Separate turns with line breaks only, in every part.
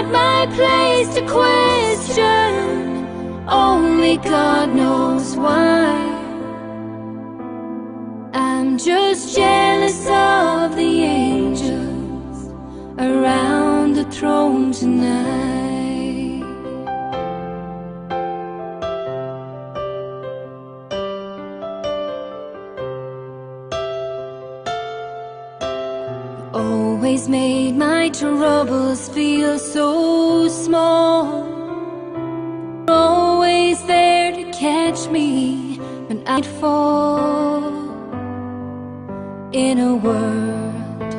not my place to question, only God knows why. I'm just jealous of the angels around the throne tonight. You always made my troubles feel so small, always there to catch me when I'd fall. In a world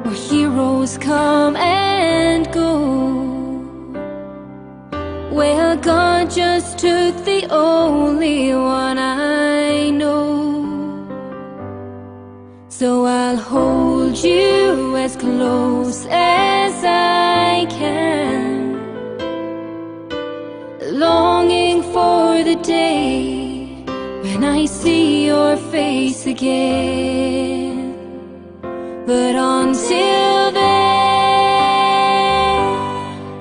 where heroes come and go, well, God just took the only one I know. So I'll hold you as close as I can, longing for the day when I see your face again. But until then,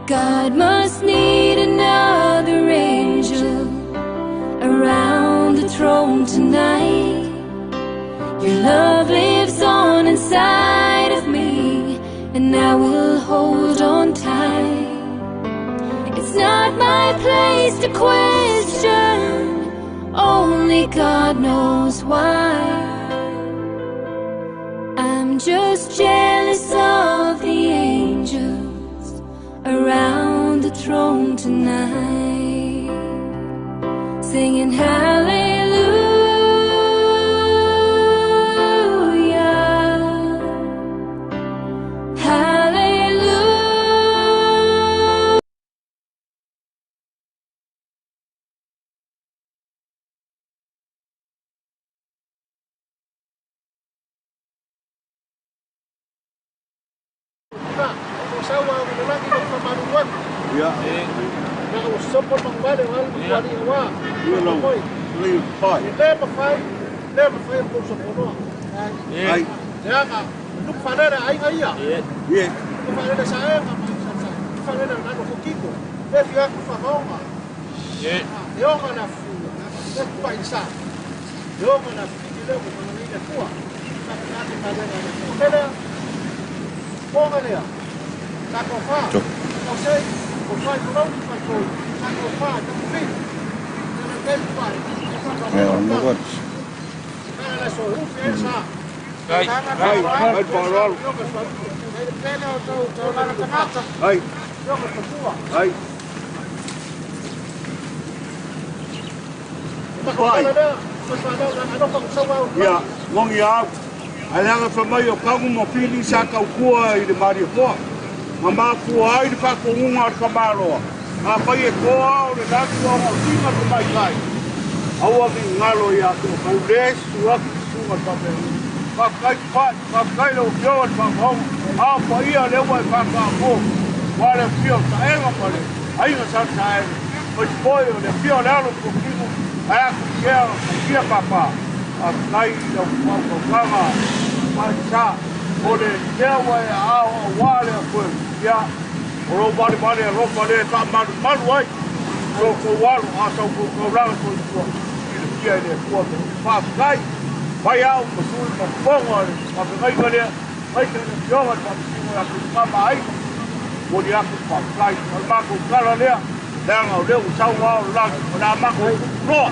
God must need another angel around the throne tonight. Your love lives on inside of me, and I will hold on tight. It's not my place to question, only God knows why. I'm just jealous of the angels around the throne tonight, singing hallelujah, hallelujah.
Ia, ngongi au. Alanga fa mai o kangu mo pili sa kaukua i le Mariapoa. Ma mafua ai le whakongunga o le kamaloa. Ngā whai e koa o le latu au ngau tinga te mai kai. Aua ki ngalo i atu o kau le suaki te sunga te whapea. Whakai whai, whakai le o fioa le whakahonga. A pa ia le ua e whakaako. Wā le fio taenga pa le. Ainga sa taenga. Mai poi o le fio le alo ko kingu. Ai aku kea o kia papa. A kai i au whaukanga. Mai sa. O le tea wai a o wā le a koe. Ia. O rau mare mare a ropa le ka maru maru ai. O ko waru a tau ko kauranga ko i tua. I le kia i le kua me whakai. Mai au ma sui ma ponga le whakangai lea. Mai te le fioga le whakasingo ia ku kama ai. Mo ni aku whakai. O le mako kala lea. Leanga o leo sau wao le lagi. O nā mako roa.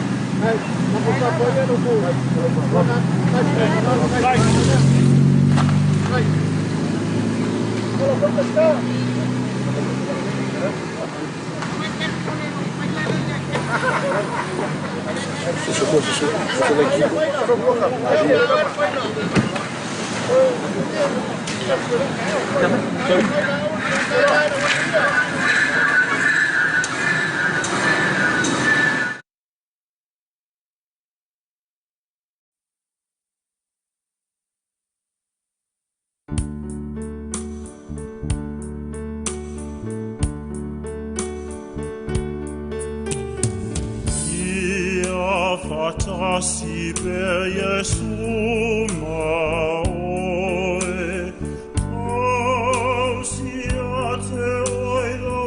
Fatasi per Iesu maoe, tausia te oila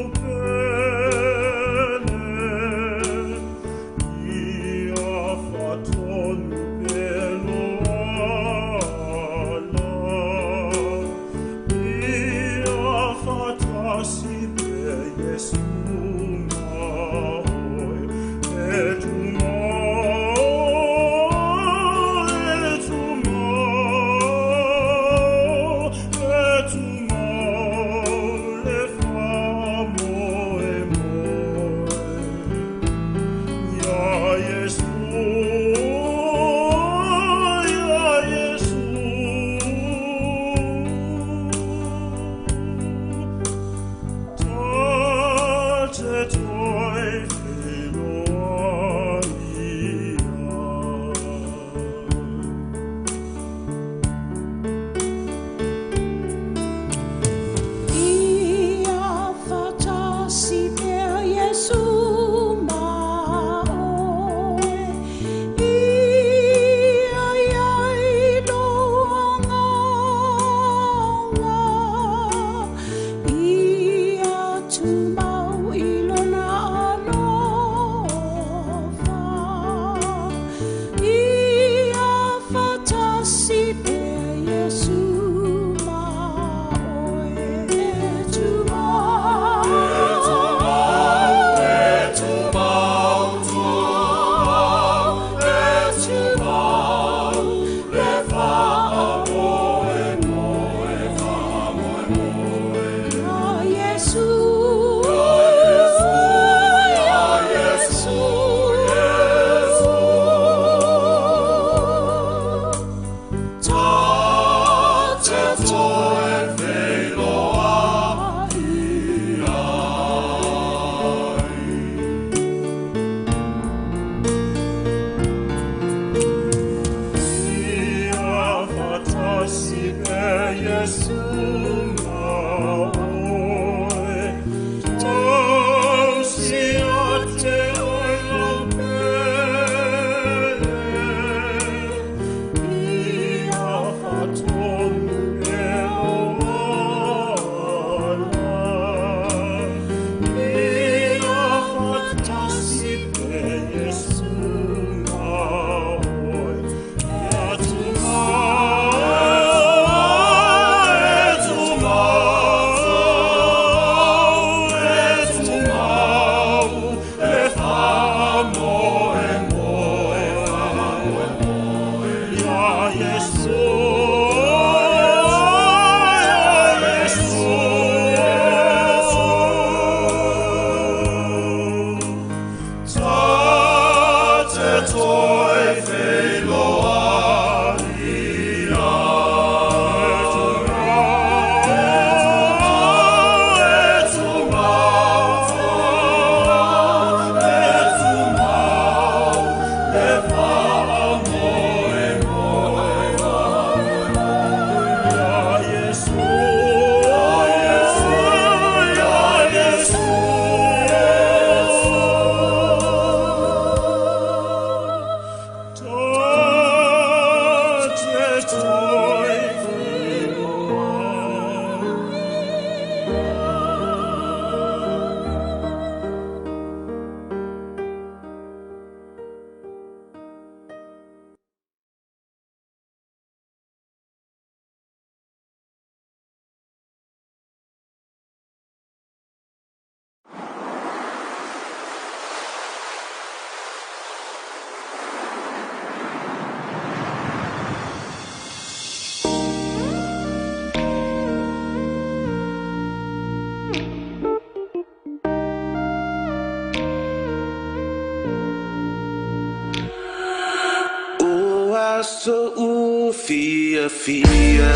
Aso u fia fia,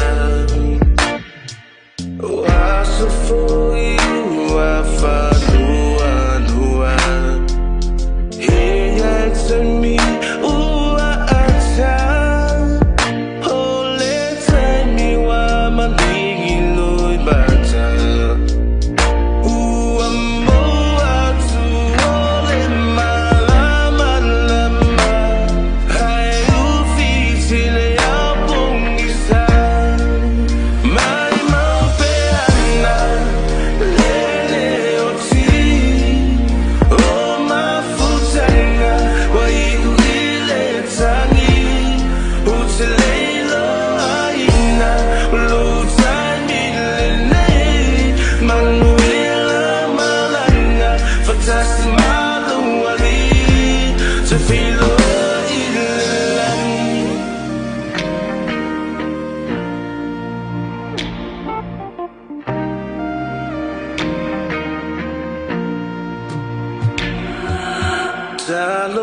o aso foi ua fanua nua. He taimi ua ata, o le taimi ua maligi loi mata. Ua moa atu o le malama lama, hai ufi tele au pongisa.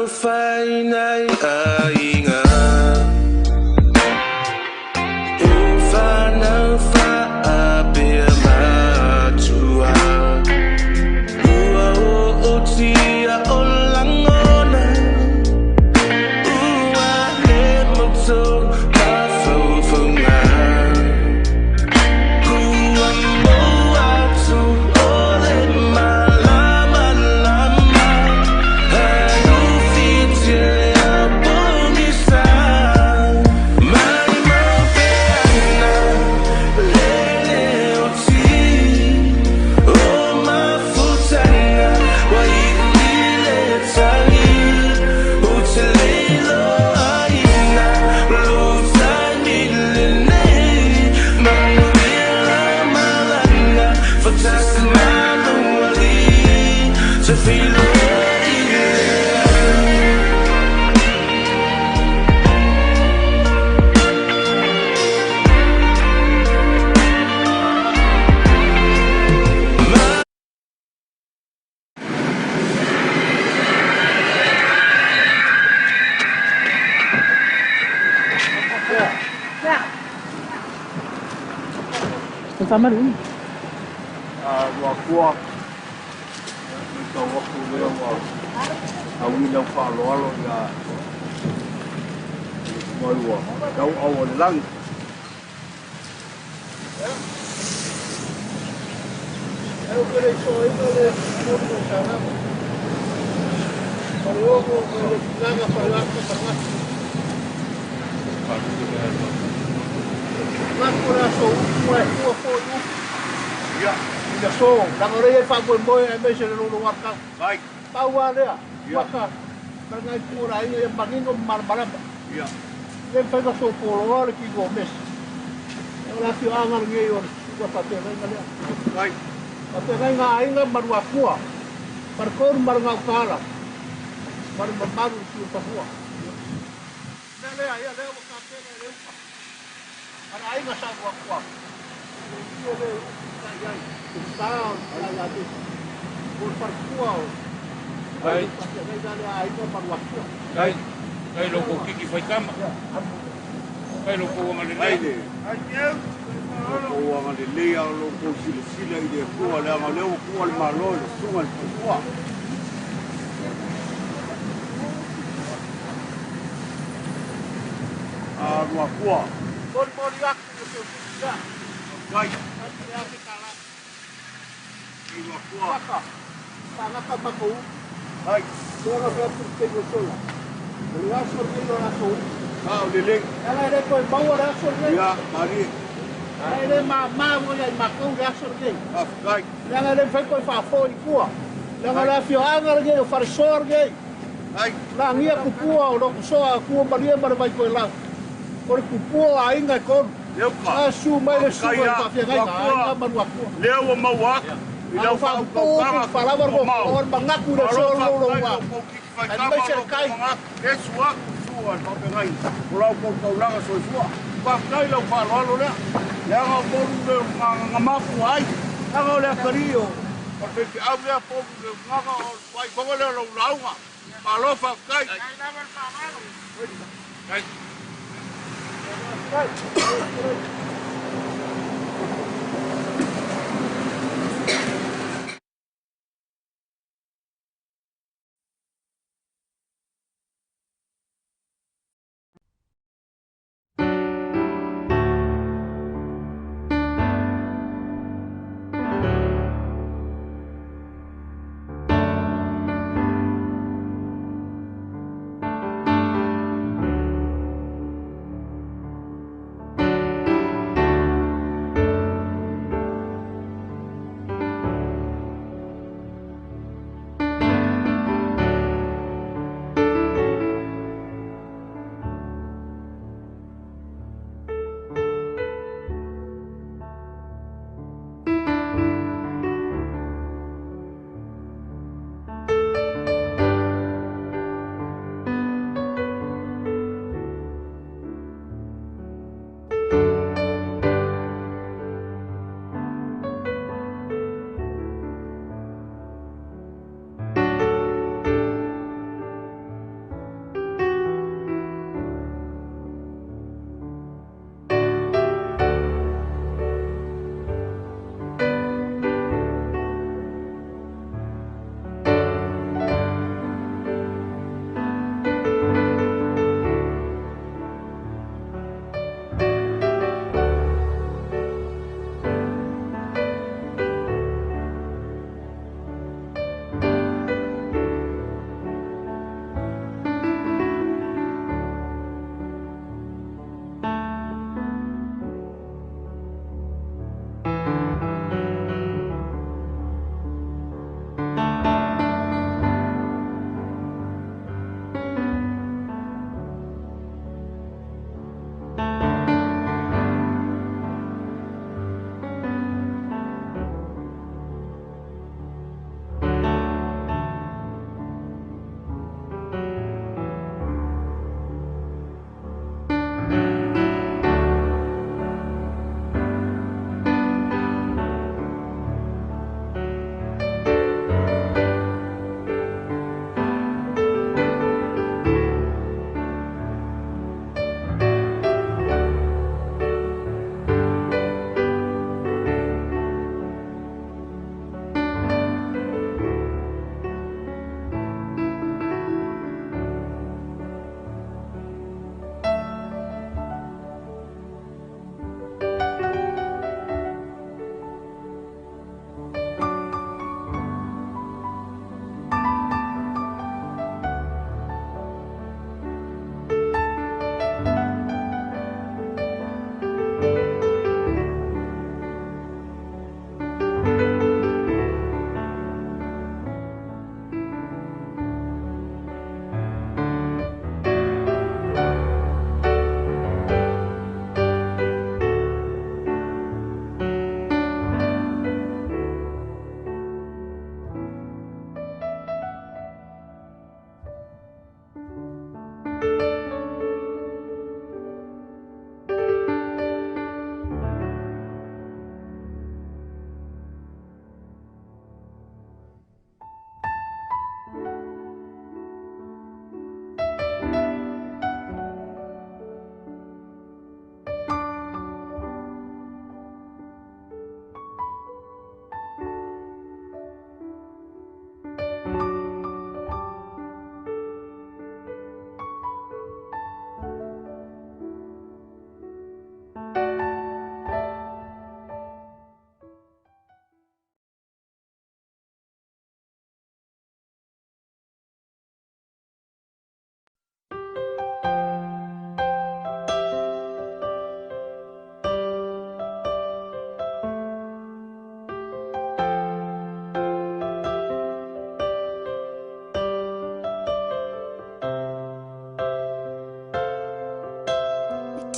Talofa i nai aiga e whanau whaapea matua ua o tia o langona ua le mautou mafaufauga ua mau atu o le malamalama ai ufiti lea pogisa mai mau peana lele oti o mafutana wa iu i le tagi o te leilo aina lo taimi lenei manuia la malanga fatasi maluali te feiloi lea.
Ua kua matau atu lea ua auina lau faaaloalo ia mai ua tauau o le lagi. Ia,
So, langa e faamoemoe aemaise le lolo atau.
Vai.
Pau lava lea,
Ia.
maka malagai pua le aiga ia manino ma malamalama.
Ia.
Le mafai ona sopoloa le kino o Mesi. O le afioaga lenei o le susuga faafeagaiga lea.
Vai.
Faafeagaiga a aiga ma luafua. Faletolu ma le gautaala. Ma le mamalu i siufanua. Mea lea, ia lea ua tapena i le uka. A le aiga sa luafua. Le ia le upu sa i ai. Le sa o le sa ia Mesi. O le faletua o
Ai.
faafeagaiga lea a aiga ma luafua.
Kai, kai loko kiki whaitama. Kai loko wanga
Ai
lelei.
le. O anga lelei a lo kou silasila i le Atua leaga o lea ua tua le Malo i le susuga i le faletua. A Luafua.
Molimoli atu i le feufeufea.
Vai.
Le ake tala.
I Luafua.
Waka. Pagata matou.
Vai.
Lea na fai atu le taimi o sola. O le aso lenei o le aso ulu.
A o lelei.
Ala e le toe maua le aso lenei.
Ia, Marie.
Ae le mamā mo ia i matou le aso lenei.
Faafetai.
Leaga e le mafai toe faafoi i tua. Leaga o le afioaga lenei o Falesoa lenei.
Ai.
Lagia tupua o Lotosoa a tua malie ma le Vaitoelau. O le tupua o aiga e tolu.
Leuka.
A susu mai le susuga i le faafeagaiga, aiga ma Luatua.
Lea ua maua atu i lau
Au faapupu falava le o le manatu i le aso o le lou Aemaise le kai.
E su atu sua le faafeagaiga o lau kou taulaga soifua. Faafetai lau faaaloalo lea. Leaga o polu le gagaga mafua ai. Leaga o le atalii o le faifeau lea polu le gaga o le faaifoga lea o lau lauga. Malo faafetai.
Kai.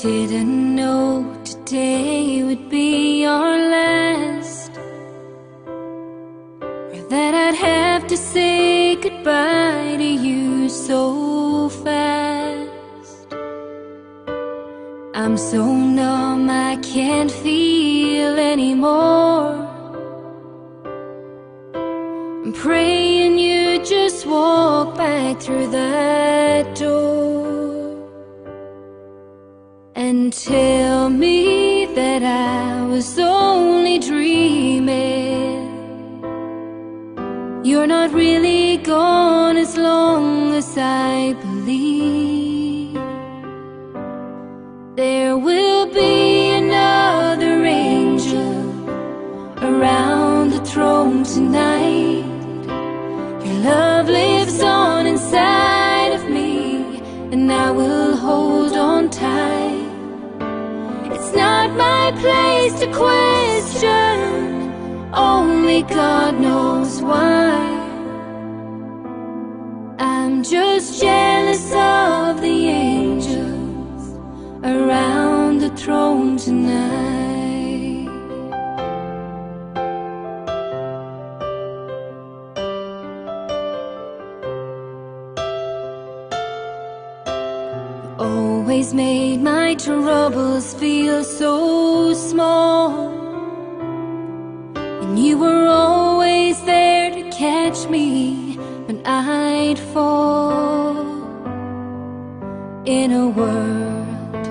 Didn't know today would be our last, or that I'd have to say goodbye to you so fast. I'm so numb I can't feel anymore. I'm praying you just walk back through that door and tell me that I was only dreaming. You're not really gone as long as I believe. There will be another angel around the throne tonight. Your love lives on inside of me, and I will hold on tight. It's not my place to question, only God knows why. I'm just jealous of the angels around the throne tonight. You always made my troubles feel so small, and you were always there to catch me when I'd fall. In a world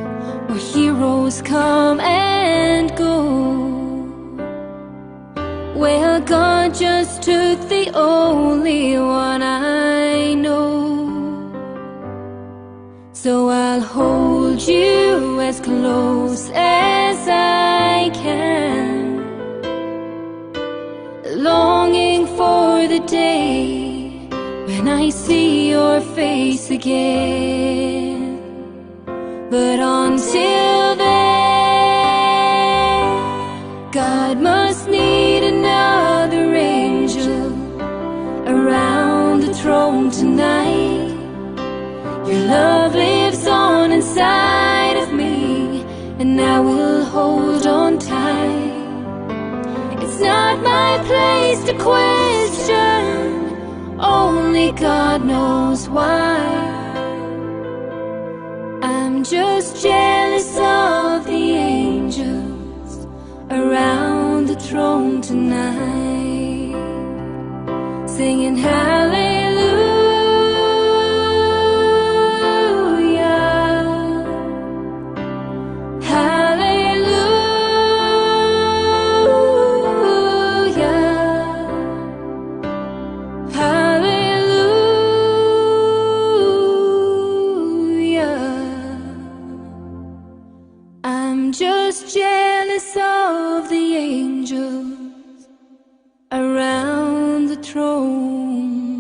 where heroes come and go, well, God just took the only one I know. So I'll hold you as close as I can, longing for the day when I see your face again. But until then, God must need another angel around the throne tonight. Your love lives on inside of me, and I will hold on tight. It's not my place to question, only God knows why. I'm just jealous of the angels around the throne tonight, singing hallelujah, hallelujah, hallelujah. I'm just jealous of the angels around the throne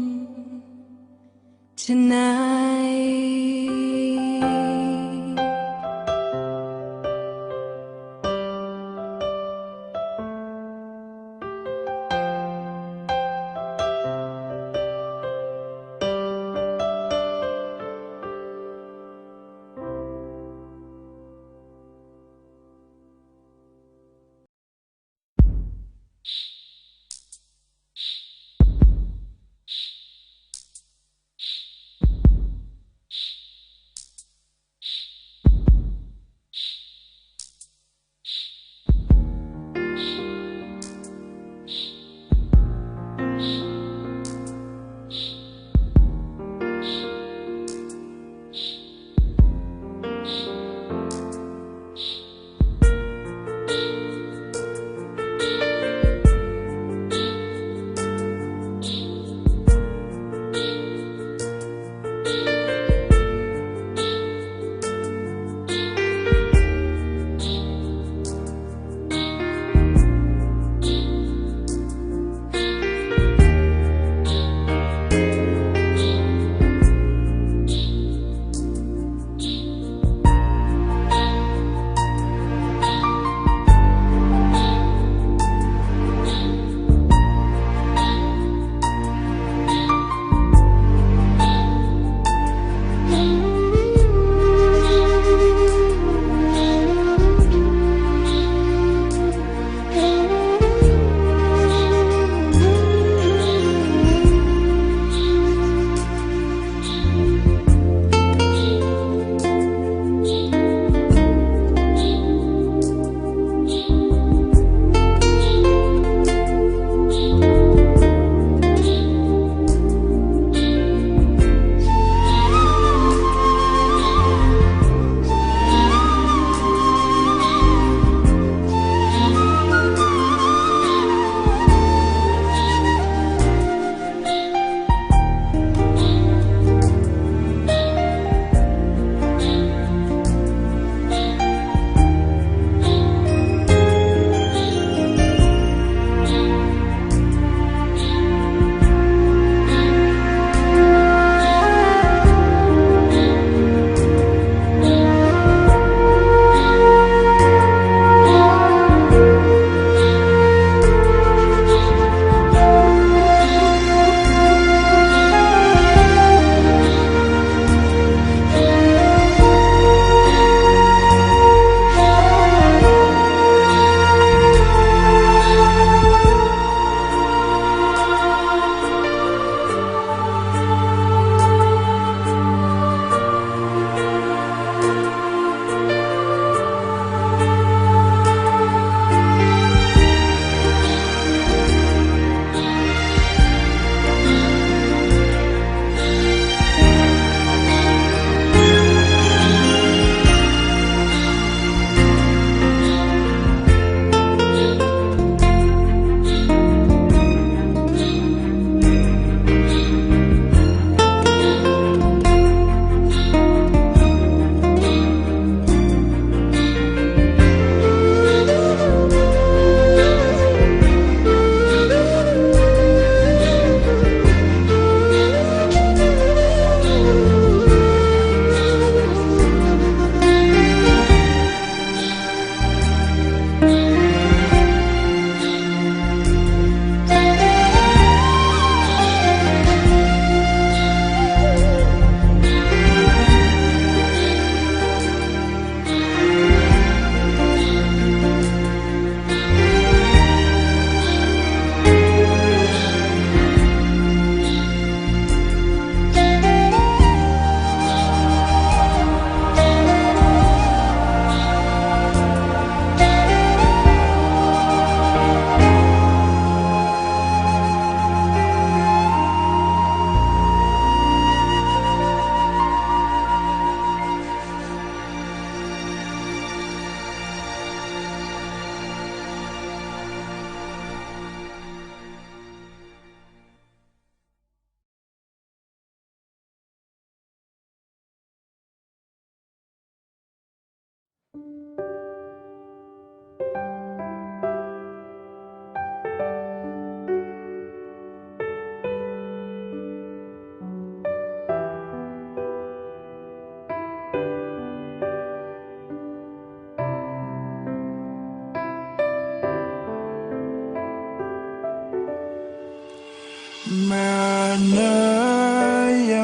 Manaia,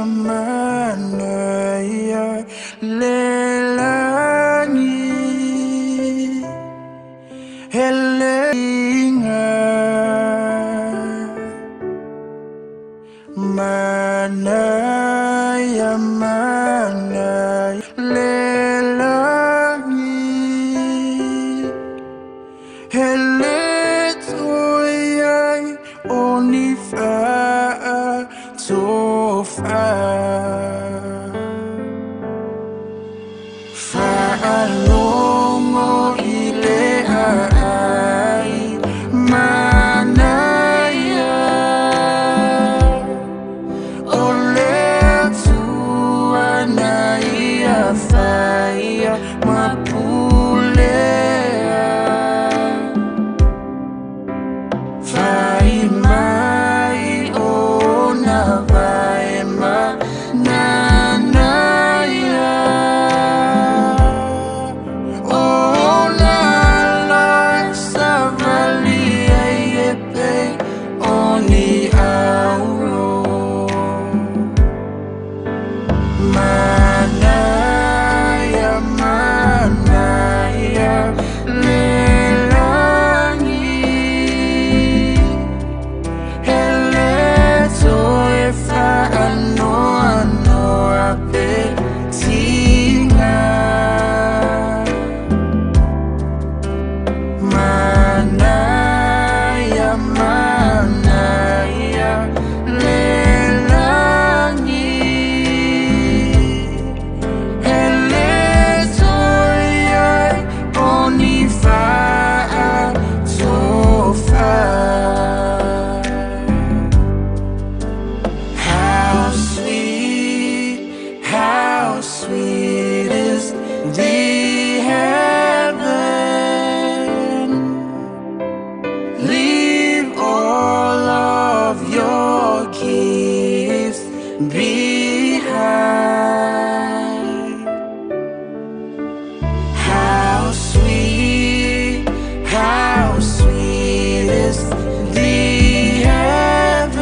manaia, lelani, helenga. Manaia, manaia, lelani, heletoiai, onifa, tofa. Fa'alogo i le aai manaia, o le Atua na ia faia ma pulea. Fai mai ona vae ma nanaia, o la savali ai e pei o ni auro. Manaia, manaia, lelani, hele toe whaanoanoa pe tinga. Manaia, manaia, lelani, hele toe ai o ni whaatofa. How sweet is the heaven. Leave all of your gifts behind. How sweet is the heaven.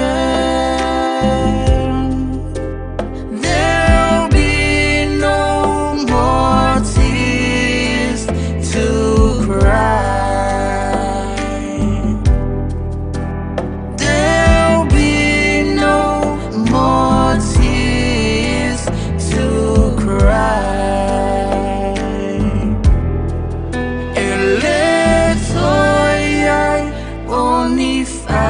There'll be no more tears to cry. There'll be no more tears to cry. E le toe ai o ni whaatofa.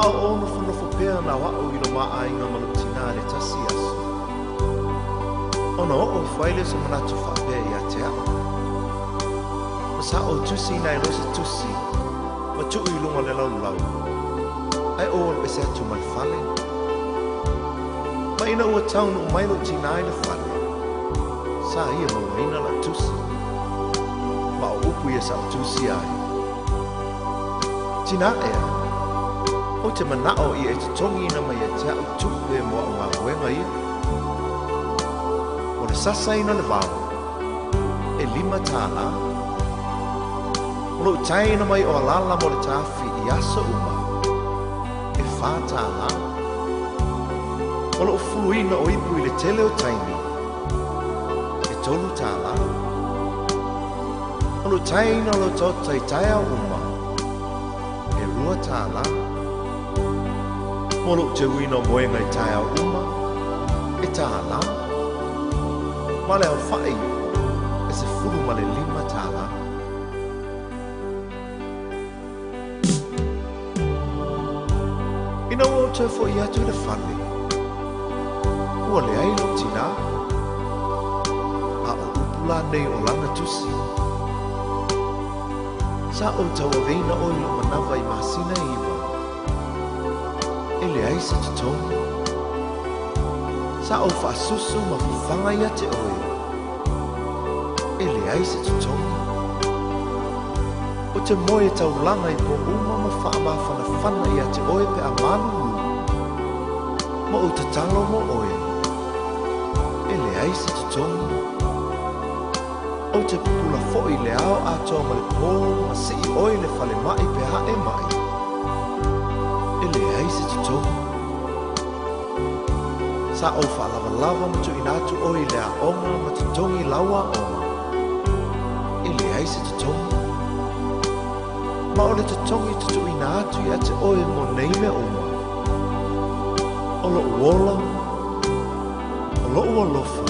A o ou nofonofo pea na o a'u i lo mā aiga ma lo'u tinā i le tasi aso, ona oo ifo ai lea o se manatu faapea iā te a'u, Ma sa ou tusiina ai loa se tusi ma tuu i luga o le laulau, ae ou alu ese atu ma le fale. Ma ina ua taunuu mai lou tinā i le fale, sa ia mauaina lau tusi. Ma o upu ia sa ou tusia ai, Tinā ea, ou te mana'o ia e totogiina mai ia te a'u tupe mo a'u galuega ia. O le sasaina o le vao, e $5. O lo'u taeina mai o alala mo le tafi i aso uma, e $4. O lo'u fuluina o ipu i le tele o taimi, e $3. O lo'u taeina o lau taota i taeao uma, e $2. Mo lo'u teuina o moega i taeao uma, e $1. Ma le aofa'i e $15. Ina ua ou toe fo'i atu i le fale, ua leai lou tinā. A o upu la nei o lana tusi, Sa ou tauaveina oe i lou manava i masina e 9, e leai se totogi. Sa ou faasusu ma fafaga ia te oe, e leai se totogi. Ou te moe e taulaga i po uma ma faamafanafana ia te oe pe a malulu, ma ou tatalo mo oe, e leai se totogi. Ou te pupula foi i le ao atoa ma le pō ma sii oe i le falemai pe a e mai, e leai se totogi. Sa ou faalavalava ma tuuina atu oe i le aoga ma totogi lau aoga, e leai se totogi. Ma o le totogi tutuuina atu ia te oe mo nei mea uma, o lo'u ola, o lo'u alofa,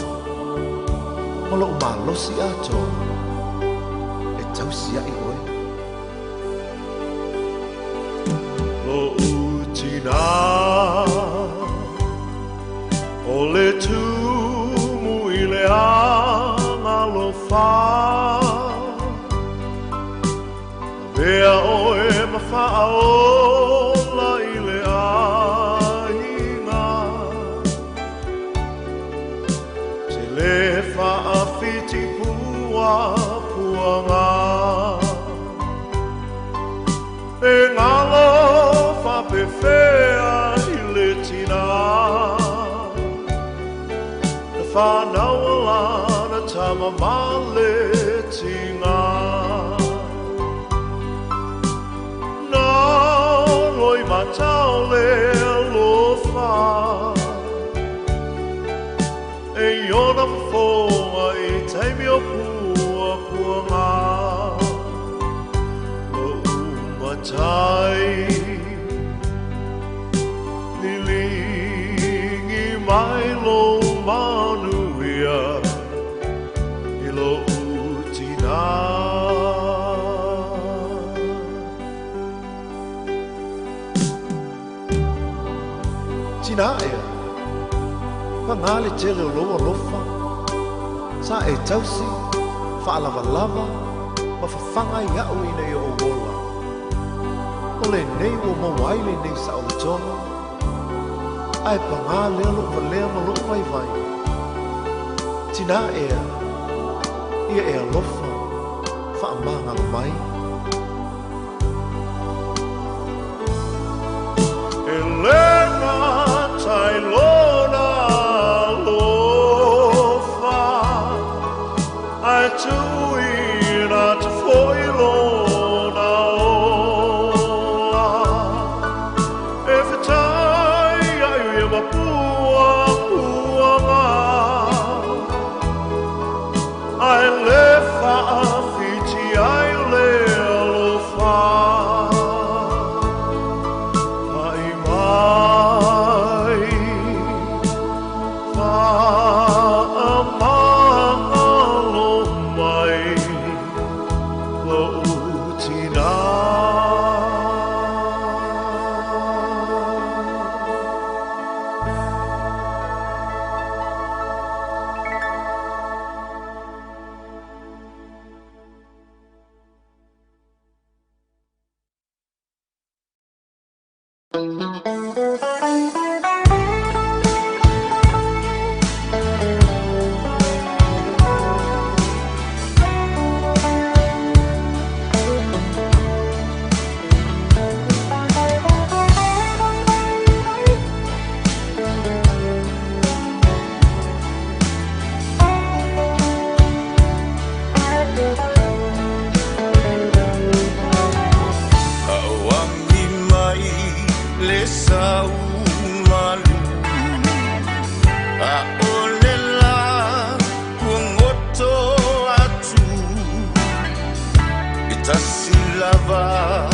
ma lo'u malosi atoa e tausia'i oe.
Lo'u tinā, o le tumu i le agalofa, Avea oe ma faaola i le aiga, Te le faafiti puapuaga, E galo faapefea i le tinā, Na fanau lana tama ma le tiga. Na loi matau le alofa, E iona fofoga i taimi o puapuaga. Lo'u matai, liligi mai lou manuia i lo'u tinā.
Tinā ea, pagā le tele o lou alofa, sa e tausi, faalavalava, ma fafaga ai a'u ina ia ou ola. O lenei ua maua ai lenei saolotoga, ae pagā lea lo'u valea ma lo'u vaivai. Tinā ea, ia e alofa, faamagalo mai.
E le gata i lona alofa, Ae tuuina atu foi lona ola, E fetai ai ia ma puapuaga, Ae le faafiti ai le alofa. Fa'i mai, faamagalo mai, lo'u tinā. lava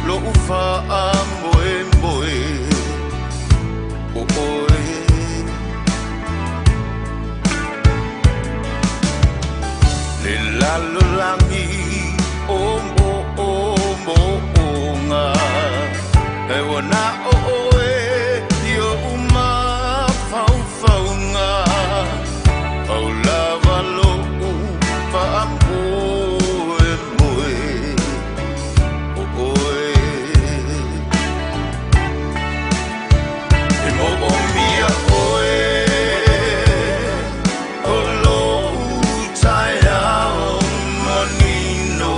lo'u fa'amoemoe o oe. Le lalolagi o mo'omo'oga e ua na o oe i o'u mafaufauga pau lava lo'u fa'amoemoe o oe. E mo'omia oe o lo'u taeao manino.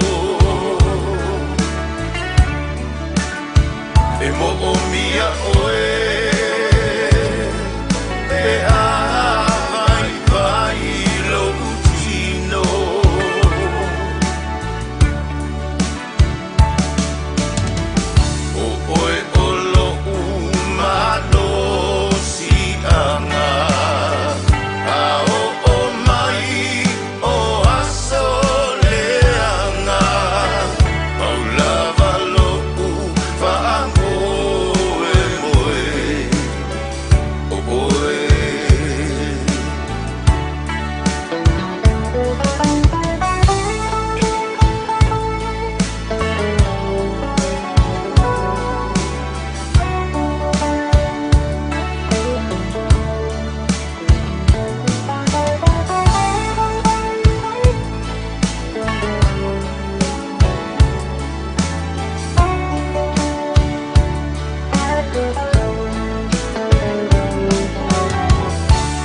E mo'omia oe pe a vaivai lo'u tino. O oe o lo'u malosi'aga a o'o mai o aso leaga pau lava lo'u fa'amoemoe o oe.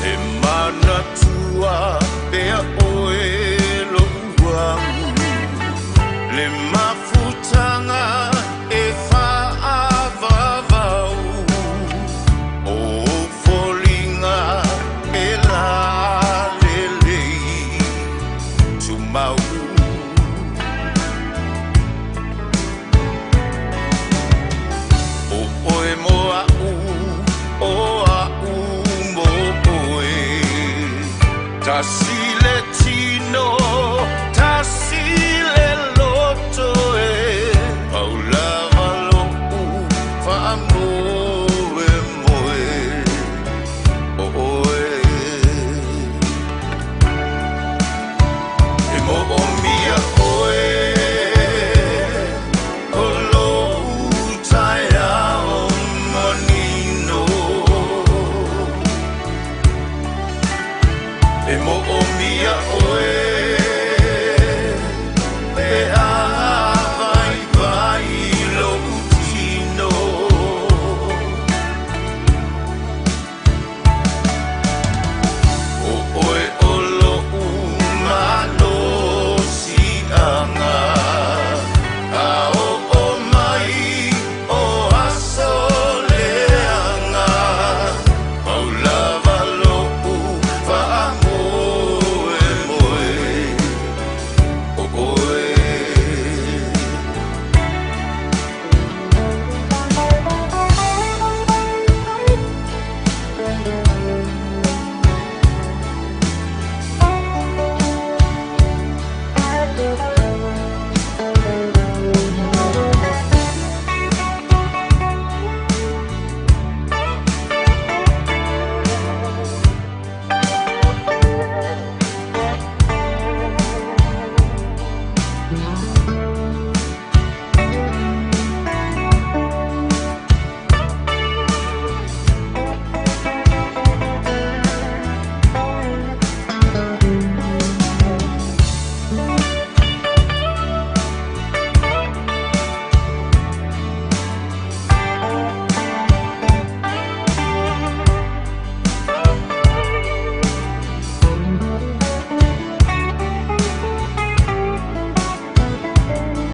E manatua pea oe lo'u agu le mafutaga e fa'avavau o ou foliga e lalelei tumau. O oe mo a'u o a'u mo oe tasi.